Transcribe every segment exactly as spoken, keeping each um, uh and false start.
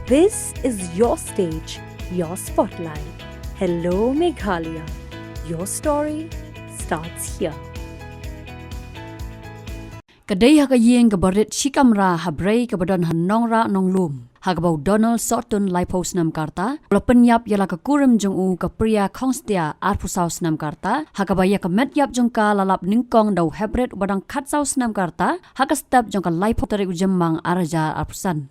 This is your stage, your spotlight. Hello Meghalaya. Your story starts here. Ka dei ha ka ïing kaba rit shi kamra ha Bri kaba don ha Nongrah Nonglum, ha kaba u Donald Sohtun laiphew snem ka rta u la pynïap ïa la ka kurim jong u ka Priya Khongstia arphew saw snem ka rta, ha kaba ïa ka met ïap jong ka la lap nyngkong da u heprit uba dang khatsaw snem ka rta ha ka step jong ka laiphew tarik u Jymmang ar hajar arphew san.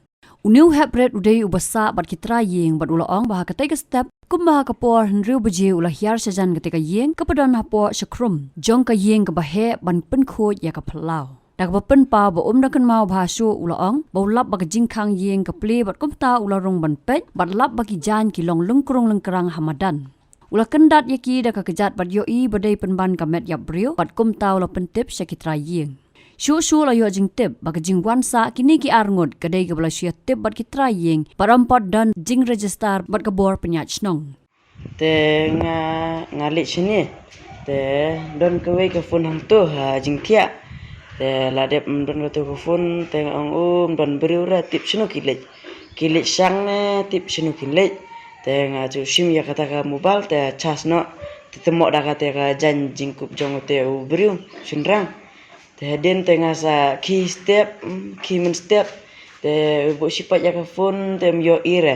Une u heprit u dei uba sah bad ki trai ïing bad u la ong ba ha katei ka step kumba ha ka por hynriew baje u la hiar shajan katei ka ïing kaba don hapoh shakhrum jong ka ïing kaba heh ban pynkhuid ïa ka phyllaw. Da kaba pynpaw ba um da kynmaw bha shuh u la ong ba u lap ba ka jingkhang ïing ka plie bad kumta u la rung ban peit bad lap ba ki jaiñ ki long lyngkrung lyngkrang ha madan. U la kyndat ïa ki da ka kjat bad ïohi ba dei pynban ka met ïap briew bad kumta u la pyntip sha ki trai ïing. Shuh shuh la ïoh jingtip ba ka jingwan sah kine ki ar ngut ka dei kaba la shu ïatip bad ki trai ïing bad ym pat don jingregister bad ka bor pynïaid shnong. Te nga, nga leit shane. Te don kawei ka phone hangto ha jingthiah. Te la dep ym don kato ka phone te nga ong, um don briew re, tip shano ki leit. Ki leit shang ne tip shano ki leit. Te nga ju shim ïa kata ka mobile te charge noh. Te tymmoh da kata ka jaiñ jingkup jong ute u briew shynrang. Te hadien te nga sa khie step, mm, khie mynstep. Te buh shipat ïa ka phone te ym ïohi re,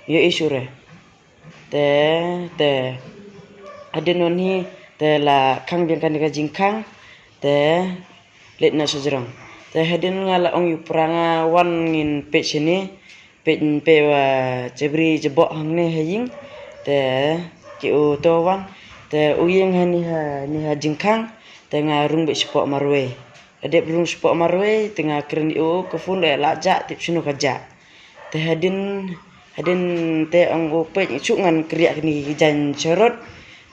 ïohi shuh re. Te, te hadien une te la khang biang kane ka jingkhang. Te leit noh sha jrong. Te hadien nga la ong ïa u para nga wan ngin peit shane. Peit, peit wa jabri jaboh hangne ha ïing. Te ki u to wan. Te u ïeng hani ha, ni ha jingkhang. Te nga rung beit shapoh marwei. Hadep rung shapoh marwei te nga kren ïa u ka phone la jah, tip shano ka jah. Te hadien, hadien te ong u peit shu ngan kriah kine ki jaiñ sharud.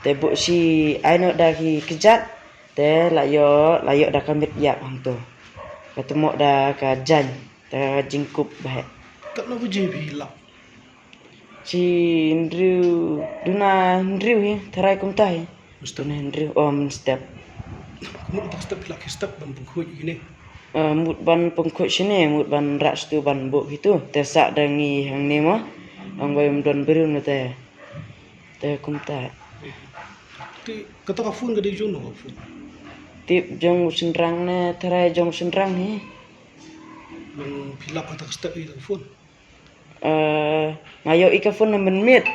Te buh shi ai noh da ki kjat. Te la ïoh, la ïoh da ka met ïap hangto. Ka tymmoh da ka jaiñ. Te jingkup ba heh. Katno baje phi lap? Shi hynriew, duna hynriew hi, tharai kumta hi. Mynstep. Duna hynriew, oh, mynstep. Mut ban step, phi lap ki step ban pynkhuid kine? Eh, mut ban pynkhuid shane, mut ban rah shatu ban buh kitu. Te sah da ngi hangne mo. Ong ba ym don briew ne te. Te kumta. Te kata ka phone ka dei jong no ka phone? Tip jong u shynrang ne, tharai jong u shynrang hi. Nang phi lap kata ka step ïa ka phone? Eh, nga ïohi ka phone na mynmiet.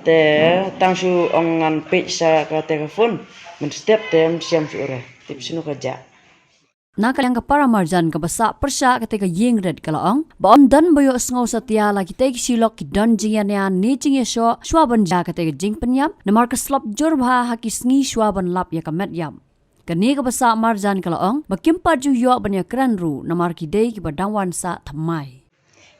Te tang shu ong ngan peit sha kata ka phone. Mynstep te ym shem shuh re. Tip shano ka jah. Na ka liang ka para marjan kaba sah pyrshah katei ka ïing rit ka la ong ba ym don ba ïohsngew satia la kitei ki shilok ki don jingïania ne jingïashoh shuwa ban jia katei ka jingpynïap namar ka slap jur bha ha ki sngi shuwa ban lap ïa ka met ïap. Kane kaba sah marjan ka la ong ba kim pat ju ïoh ban ïakren ruh namar ki dei kiba dang wan sah thymmai.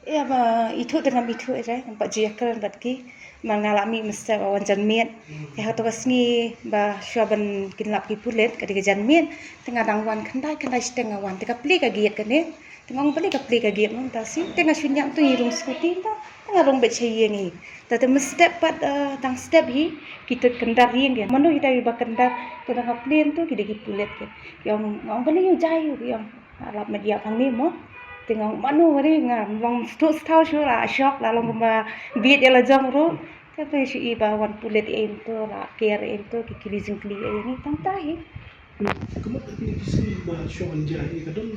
Ïa ba ithuh te ngam ithuh ïa re, ngam pat ju ïakren bad ki. Namar nga la mih mynstep ba wan janmiet. Te ha kato ka sngi ba shuwa ban kin lap ki pulit ka dei ka janmiet. Te nga dang wan khyndai khyndai shiteng nga wan te ka plie ka gate kane. Te nga ong balei ka plie ka gate mynta shi. Te nga shu ñiah to ngi rung scooty mynta. Te nga rung beit sha ïing hi. Te te mynstep pat, eh, tang step hi. Kita kyndar ïing ki. Mano kita ba kyndar. Te dang ka plie to ki dei ki pulit ki. Ki ong, nga ong balei ïa u jai ïa u, ki ong. Lap met ïap hangne mo. Te nga ong mano wari nga long stuk stau shu la shock la long kumba bieit ïa la jong ruh. Te te shu i ba wan pulit ïa ito la ker ïa ito ki kylli jingkylli ïa ngi tang ta hi. Ka mut ka kine ki sngi ba shu wan jia hi ka don,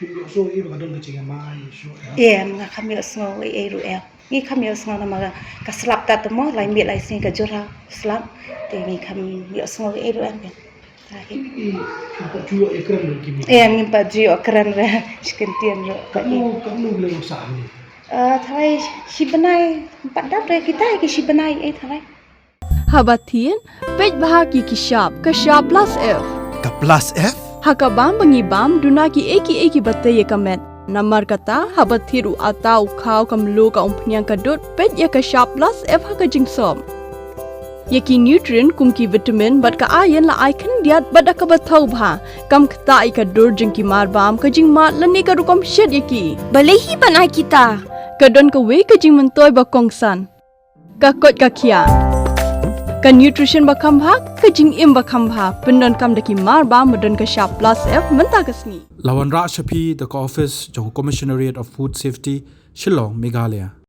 phim ïohsngew ïa ba ka don ka jingïamai shu ïa. Em, nga kham ïohsngew ei ei ruh em. Ngi kham ïohsngew namar ka slap ta te mo, lai miet lai sngi ka jur ha slap. Te ngi kham ïohsngew ei ei ruh em. Ngim pat ju ïoh ïakren ruh ki mut. Em, ngim pat ju ïoh ïakren ruh. Shi kyntien ruh. Katno, katno lei u sah hangne? Eh, tharai shi bnai, ngim pat dap ruh kita ki shi bnai, eh, tharai. Haba thied, peit bha ki ki shap, ka shap plus F. Ka plus F? Ha ka bam ba ngi bam, duna ki ei ki ei kiba tei ïa ka met. Namar kata, haba thied u atta u khaw ka mluh ka umphniang ka dud, peit ïa ka shap plus F ha ka jingsop. Ïa ki nutrient kum ki vitamin bad ka iron la ai khyndiat bad da kaba thaw bha. Kam ktah ïa ka dur jong ki mar bam, ka jingmad lane ka rukom shet ïa ki. Balei hi ban ai kita? Ka don kawei ka jingmyntoi ba kongsan. Ka koit ka khiah. Ka nutrition ba kham bha, ka jingim ba kham bha. Pyndonkam da ki mar bam ba don ka shap plus F mynta ka sngi. La wanrah sha phi da ka office jong ka Commissionerate of Food Safety, Shillong, Meghalaya.